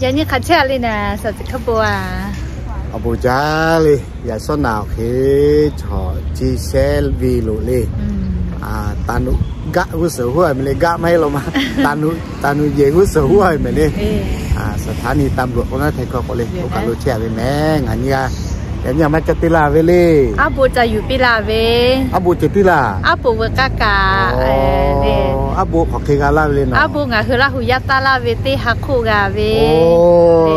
Yaꞈ nyi hk'aˬ chehˇ a le naˍ, suhˍ ceuˬ hk'a peu-a. Awˬ bon jaˇ le, yaꞈ shawˉ naˍ awˬ hk'e chaw chi shehˉ ve loˍ le. Taˍnuꞈ gaˆ g'uˇ suhˍ huˉ a mehˍ le, gaˆ maˇ heˆ law ma. Taˍnuꞈ, Taˍnuꞈ yehˬ g'uˇ suhˍ huˉ a mehˍ le. สถานีตำรวจ k'o naˉ hteˇ hkawˇ k'o le, oˇ kaˬ lo chehˇ a ve mehˍ. Ngaˬ nyi g'a, yaꞈ nyi a maˇ ca te laˇ ve le. Aˉ bon ca yuˬ piˇ laˇ ve. Aˉ bon ceh tiˉ laˇ. Aˉ bon veuꞈ k'aˇ kaꞈ. Aˉ bon hk'aˬ hk'e g'a laˇ ve le naˍ. Aˉ bon ngaˬ hui Laˇ huˍ yaˇ taˇ laˇ ve teˇ ha hk'oˆ g'a ve.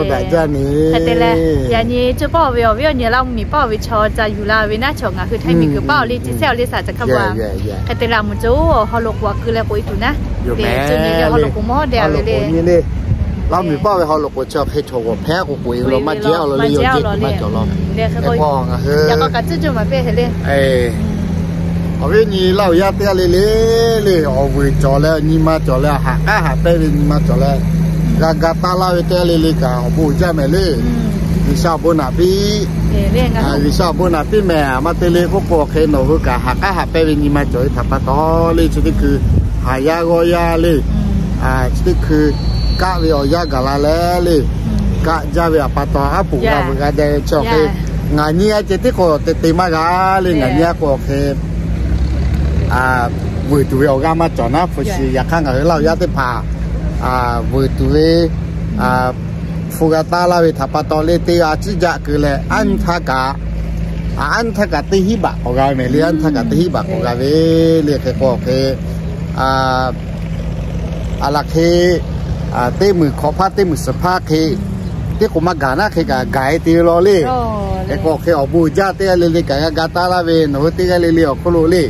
Daꞈ jaˇ ne. Hk'e te leh, yaꞈ nyi cawˇ paˇ ve awˬ viˉ awˬ nyi Laˇ huˍ miˬ paˇ ve chaw ca yuˬ la ve naˉ, chaw ngaˬ hui Htaiˇ miˬ guiˬ paˇ awˬ le, chi shehˉ awˬ le saˍ ceuˬ hk'a peu-a. Hk'e te leh a moˍ cawˇ oˬ, haw loꞈ k'oˍ a keu leh k'oꞈ e tuˬ naˉ. Haw loꞈ k'oˍ nyi le. Laˇ huˍ miˬ paˇ ve haw loꞈ k'oˍ chi awˬ hk'e chaw g'awˬ hpehˇ k'o k'oꞈ e ve law maˇ jehˇ a law le, yawˇ jehˇ kuiˬ maˇ cawˬ law. K'o ngaˬ hui awˬ viˉ nyi Laˇ huˍ yaˇ teˇ g'aˇ le le le, awˬ vuiˬ cawˬ leh nyi ma cawˬ leh, haꞈ k'aˉ haꞈ pehnˇ ve nyi ma cawˬ leh, g'a ga taˇ laˇ ve teˇ g'aˇ le le kaꞈ awˬ bon uiˍ jaˇ mehˍ le. G'uiˬsha awˬ bon naꞈ piˇ. G'uiˬsha awˬ bon naꞈ piˇ mehˍ. A maˇ te le k'oˆ k'o hk'e nawˬ hui kaꞈ haꞈ k'aˉ haꞈ pehnˇ ve nyi ma cawˬ ve htaꞈ pa taw le, chi teˇ hkui haˍ yaˇ g'awˇ yaˇ le, chi teˇ hkui kaˆ ve awˬ yanˇ gaˬ la leh le, kaˆ jaˇ ve htaꞈ pa taw aˉ poꞈ g'a veuꞈ g'a deh ve chi awˬ hk'e, ngaˬ nyi a ceh tiˉ k'o te te maˇ g'a le, ngaˬ nyi a k'o awˬ hk'e vuiˬ tuˬ ve awˬ g'aˇ maˇ cawˬ naˉ, hpu shi yaꞈ hk'aˇ ngaˬ hui Laˇ huˍ yaˇ teˇ hpaˍ vuiˬ tuˬ ve hpu g'a taˇ laˇ ve htaꞈ pa taw le, teˇ g'aˇ ciˉ jaˆ keu leh, aˉ nyi htaˇ kaꞈ, aˉ nyi htaˇ kaꞈ teˇ hinˉ baꞈ k'awꞈ g'a ve mehˍ le, aˉ nyi htaˇ kaꞈ teˇ hinˉ baꞈ k'awꞈ g'a ve le. Hk'e k'o hk'e a laˬ hk'e, teˇ muiˬ hkawꞈ hpaˇ teˇ muiˬ suhˍ hpaˇ hk'e, teˇ k'oˍ maˇ gaˬ naˉ hk'e kaꞈ gaˬ e te ve law le. Hk'e k'o hk'e awˬ bon uiˍ jaˇ teˇ g'aˇ le le kaꞈ g'a ga taˇ laˇ ve, nawˬ hui teˇ g'aˇ le le awˬ hk'oˆ lo le,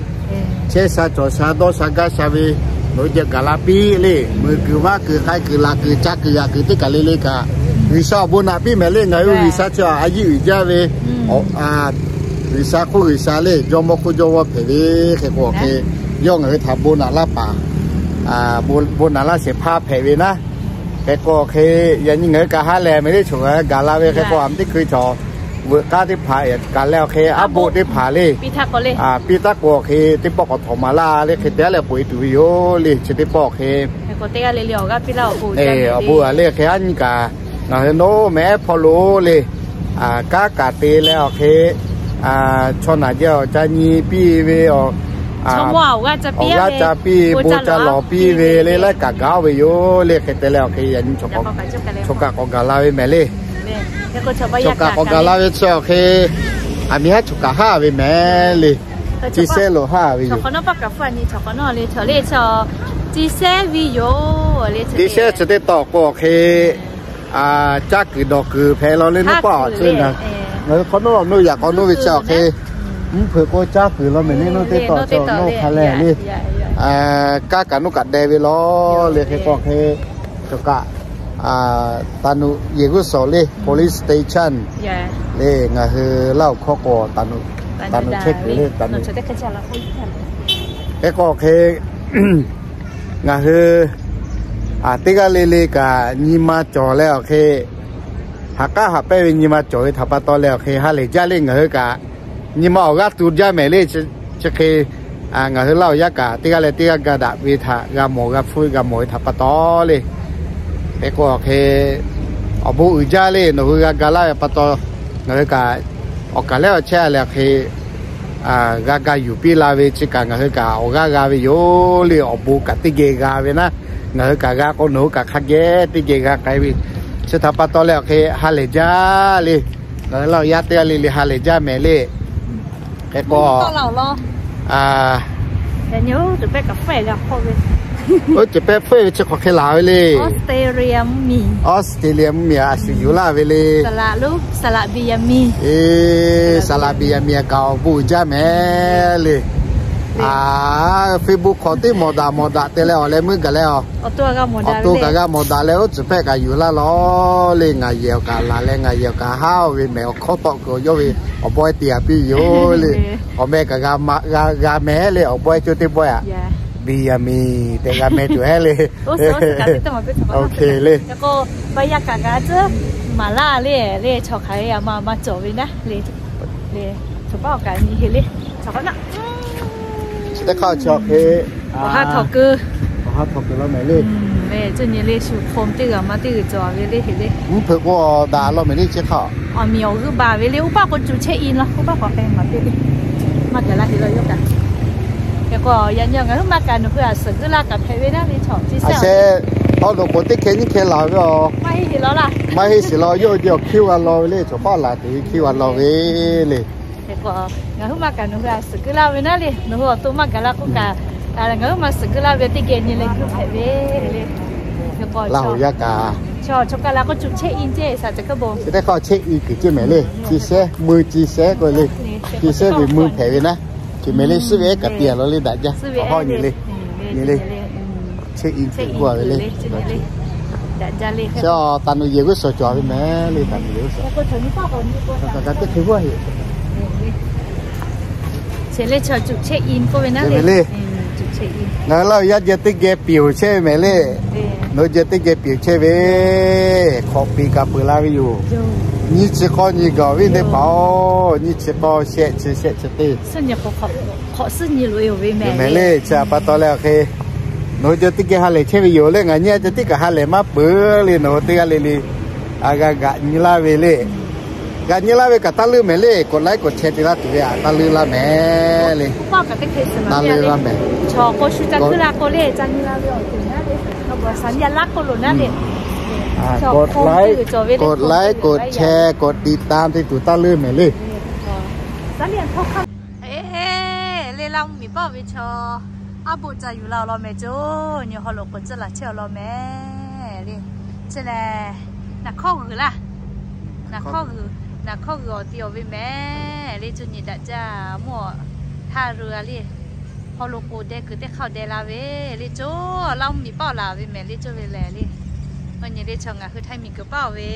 chehˇ sha cawˬ sha dawˇ sha gaˇ sha ve, nawˬ hui jeh gaˬ la piˇ le. Meuꞈ kuiˬ vaˇ kuiˬ k'ai kuiˬ laꞈ kuiˬ ca kuiˬ yaꞈ kuiˬ teˇ kaˬ le le kaꞈ, G'uiˬsha awˬ bon naꞈ piˇ mehˍ le. Ngaˬ hui G'uiˬsha chi a yiˇ uiˍ jaˇ ve, G'uiˬsha hk'oˆ G'uiˬsha le, jawˇmawˇ hk'oˆ jawˇmawˇ hpehꞈ ve. Hk'e k'o hk'e, yawˇ ngaˬ hui htaꞈ bon naꞈ laˇ paˍ, bon naꞈ laˇ shehˍ hpaˇ hpehꞈ ve naˉ. Hk'e k'o hk'e, yaꞈ nyi ngaˬ hui kaꞈ ha lehˬ mehˍ le, chaw ngaˬ hui gaˬ la ve hk'e k'o, a meuꞈ teˇ hkui chaw veuꞈ k'aˇ teˇ hpaˍ kaꞈ leh awˬ hk'e aˉ bon teˇ hpaˍ le, piˇ taˉ k'o awˬ hk'e teˇ pawˆ k'awꞈ htawnˍ maˍ laˇ le, hk'e te a leh k'oꞈ e tuˬ ve yoˬ le, chi teˇ pawˆ awˬ hk'e. Awˬ bon a le hk'e aˉ nyi kaꞈ ngaˬ hui naˉ mehˍ hpawˇ lo le, kanˉ kaꞈ te leh awˬ hk'e, chaw naˬ jeh awˬ ca nyi piˇ ve, awˬ g'aˇ ca piˇ, bon ca lawˬ piˇ ve le, laiˉ kaꞈ gaˬ oˇ ve yoˬ le. Hk'e te leh awˬ hk'e yaꞈ nyi chaw kaꞈ k'awꞈ gaˬ la ve mehˍ le. Chaw kaꞈ k'awꞈ gaˬ la ve chi awˬ hk'e, aˬ miˍ haˉ chaw kaꞈ haˉ ve mehˍ le. Chi shehˉ lo haˉ ve yoˬ. Chi shehˉ chi teˇ tawˆ k'o awˬ hk'e, caˇ kuiˬ dawˬ kuiˬ hpehꞈ law le, naˉ paˆ awˬ chi ngaˬ, ngaˬ hui hk'awꞈ nawˉ awˬ nuˇ yaꞈ k'awꞈ nawˉ ve chi awˬ hk'e, mvuhˇ hpeuꞈ k'o caˇ kuiˬ law mehˍ le, naˉ teˇ tawˆ chi awˬ nawˉ hk'a leh le, kanˉ kaꞈ naˉ kaꞈ deh ve law le. Hk'e k'o hk'e, chaw kaꞈ Taˍnuꞈ yehˬ g'uˇ suhˍ le, police station le, ngaˬ hui Laˇ huˍ hkawˇ k'o Taˍnuꞈ chehˇ kuiˬ le, Taˍnuꞈ. Hk'e k'o hk'e, ngaˬ hui teˇ g'aˇ le le kaꞈ nyi ma cawˬ leh awˬ hk'e, haꞈ k'aˉ haꞈ pehnˇ ve nyi ma cawˬ ve htaꞈ pa taw leh awˬ hk'e ha lehˬ jaˇ le. Ngaˬ hui kaꞈ nyi ma awˬ g'aˇ tu jaˇ mehˍ le. Chi hk'e ngaˬ hui Laˇ huˍ yaˇ kaꞈ teˇ g'aˇ leh teˇ g'aˇ ga daꞈ ve htaꞈ g'a mawˬ g'a hpfuhˇ g'a mawˬ ve htaꞈ pa taw le. Hk'e k'o awˬ hk'e, awˬ bon uiˍ jaˇ le. Nawˬ hui g'a ga laˇ ve pa taw, ngaˬ hui kaꞈ awˬ kaˍ lehˉ awˬ chehˇ a leh hk'e, g'a ga yuˬ piˇ la ve chi kaꞈ ngaˬ hui kaꞈ awˬ g'aˇ g'a ve yoˬ le. Awˬ bon kaꞈ teˇ geh g'a ve naˉ, ngaˬ hui kaꞈ g'a k'o nawˬ hui kaꞈ hk'a geh teˇ geh g'a k'ai ve. Chi htaꞈ pa taw leh awˬ hk'e ha lehˬ jaˇ le. Ngaˬ hui Laˇ huˍ yaˇ teˇ g'aˇ le le ha lehˬ jaˇ mehˍ le. Hk'e k'o, oˇ ceuˬ pehˇ hpfuhˆ ve chi hk'awꞈ hk'e laˬ ve le. Australia mvuhˇmiˬ a shu yuˬ laˇ ve le. Saˍ laˍ biˇ yaꞈ miˬ a kaꞈ awˬ bon uiˍ jaˇ mehˍ le. Facebook hk'awꞈ teˇ mawˬ daꞈ mawˬ daꞈ te leh awˬ leh meuˇ gaˬ leh, awˬ to kaꞈ g'a mawˬ daꞈ leh oˇ ceuˬ pehˇ kaꞈ yuˬ laˇ law le. Ngaˬ yehˬ awˬ kaꞈ laˬ leh ngaˬ yehˬ awˬ kaꞈ haˉ oˇ ve mehˍ awˬ hkawˇ tawˆ kuiˬ yawˇ ve awˬ bawehˇ te a piˇ yoˬ le. Awˬ meh kaꞈ g'a mehˍ le, awˬ bawehˇ co teˇ bawehˇ a. Biˇ yaꞈ miˬ tehꞈ g'a meh tuˬ heˆ le. Oˇ hk'e le. K'o, ba yaˇ kaꞈ g'a tcuhˉ maˍ laˇ le, le chaw hk'aˬ hk'e a ma ma cawˬ ve naˉ le. Chaw kaꞈ awˬ kaꞈ nyi heˍ le. Chaw kaꞈ naˉ, chi teˇ hk'aˇ chi awˬ hk'e awˬ ha htawnˍ keu, awˬ ha htawnˍ keu law mehˍ le. Ve cuˇ nyi le shu hk'aw teˇ g'aˇ ma teˇ g'uiˬ cawˬ ve le heˍ le. Mvuhˇ hpeuꞈ k'o daꞈ law mehˍ le chi hk'a. Awˬ miˬ awˬ g'uiˇ baˬ ve le, uˉ paˆ k'o cuˬ chehˇ-e law, uˉ paˆ k'awꞈ k'ai maˍ piˇ le. Maˇ gaˬ la heˍ law yawˇ kaꞈ. Hk'e k'o yaꞈ nyi ngaˬ huiˉ maˇ kaꞈ nawˬ hui a suhˍ g'uiˇ laˇ kaꞈ hpehꞈ ve naˉ le chaw. Chi seˉ a, awˬ loꞈ k'oˍ teˇ hkeh nyiˇ hkeh laˬ ve a. Maˇ heˆ heˍ law laˇ. Maˇ heˆ sheˍ law, yawˇ hui te awˬ hkiˇ g'a law ve le, chaw paˆ laˬ tuˬ ve hkiˇ g'a law ve le. Hk'e k'o ngaˬ huiˉ maˇ kaꞈ nawˬ hui a suhˍ g'uiˇ laˇ ve naˉ le, nawˬ hui awˬ to maˇ gaˬ la k'oˆ kaꞈ, ngaˬ huiˉ maˇ suhˍ g'uiˇ laˇ ve teˇ geh nyi leh g'uiˇ hpehꞈ ve le. Hk'e k'o Laˇ huˍ yaˇ kaꞈ chaw, chaw kaˬ la k'o cuˬ chehˇ-e ceˇ shaˍ caꞈ kaˉ bon. Chi teˇ hk'aˇ chehˇ-e kuiˬ ceˇ mehˍ le, chi shehˉ mui chi shehˉ k'oˆ le, chi shehˉ ve mui hpehꞈ ve naˉ. Chi mehˍ le, suhˉ ve ehˉ kaꞈ piˇ-a law le daꞈ jaˇ. Awˬ hawˉ nyi le, nyi le. Chehˇ-e kuiˬ k'oˆ-a ve le. Chi taˍ nu yehˬ g'uˇ suhˍ cawˬ ve mehˍ le, taˍ nu yehˬ g'uˇ suhˍ. Kaꞈ kaꞈ teˇ hkui g'uˇ heˆ. Chi le chaw cuˬ chehˇ-e k'oˆ ve naˉ le. Ngaˬ hui Laˇ huˍ yaˇ jeh teˇ geh piˍ-oˬ chehˇ ve mehˍ le. Nawˬ hui jeh teˇ geh piˍ-oˬ chehˇ ve, hk'awꞈ piˍ kaꞈ peuˬ la ve yoˬ. Nyiˇ chi k'awˇ nyi gaˬ viˉ teˇ hpaˍ-oˬ, nyiˇ chi k'awˇ shehˆ chi shehˆ chi teˇ. Mehˍ le, chi a pa taw leh awˬ hk'e nawˬ hui jeh teˇ geh ha lehˬ chehˇ ve yoˬ le. Ngaˬ nyi a ceh tiˉ kaꞈ ha lehˬ maˇ peuˬ le, nawˬ hui teˇ g'aˇ le le a g'a gaꞈ nyi laˇ ve le. Gaꞈ nyi laˇ ve kaꞈ taˇ leuˉ mehˍ le, กดไลค์ กดแชร์ te laˇ tuˬ ve a taˇ leuˉ laˇ mehˍ le. Taˇ leuˉ laˇ mehˍ. K'oˆ laˇ k'o loˬ naˉ le. กดไลค์ กดแชร์ กดติดตาม te tuˬ taˇ leuˉ mehˍ le. Le Laˇ mvuhˇ miˬ paˆ ve chaw, aˉ boˆ ca yuˬ la awˬ lawn mehˍ coˬ, nyi haw loꞈ k'oˍ tcuhˇ laˬ chehˇ awˬ lawn mehˍ le. Chi lehˬ, naˍ hkawˇ g'uiˬ laˇ. Naˍ hkawˇ g'uiˬ, naˍ hkawˇ g'uiˬ awˬ ti awˬ ve mehˍ le. Coˬ nyi daꞈ jaˇ mawˇ htaˇ ru-a le. Haw loꞈ k'oˍ deh kuiˬ teˇ hk'aˇ deh la ve le coˬ, Laˇ mvuhˇ miˬ paˆ laˬ ve mehˍ le coˬ ve lehˬ le. Awˬ nyi le chaw ngaˬ hui Htaiˇ miˬ guiˬ paˆ ve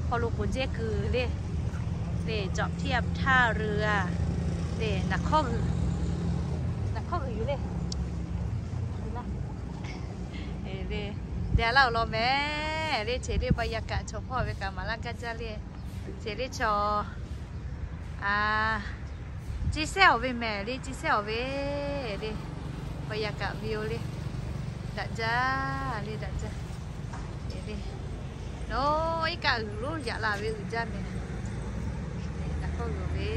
haw loꞈ k'oˍ jehˇ kuiˬ le. Le cawꞈ htiˇ a htaˇ ru-a le, naˍ hkawˇ g'uiˬ, naˍ hkawˇ g'uiˬ yoˬ le. Le, deh laˇ awˬ lawn mehˍ le, cheˬ le ba yaꞈ kaꞈ chaw hpawˇ ve kaꞈ maˍ laˇ gaˇ jaˇ le. Cheˬ le chaw, a, chi sehˉ awˬ ve mehˍ le, chi sehˉ awˬ ve le, ba yaꞈ kaꞈ ve-oˬ le. Daꞈ jaˇ le, daꞈ jaˇ le. Nawˬ iˉ kaˆ g'uiˬ lonˉ yaꞈ la ve uiˍ jaˇ mehˍ. Naˍ hkawˇ g'uiˬ ve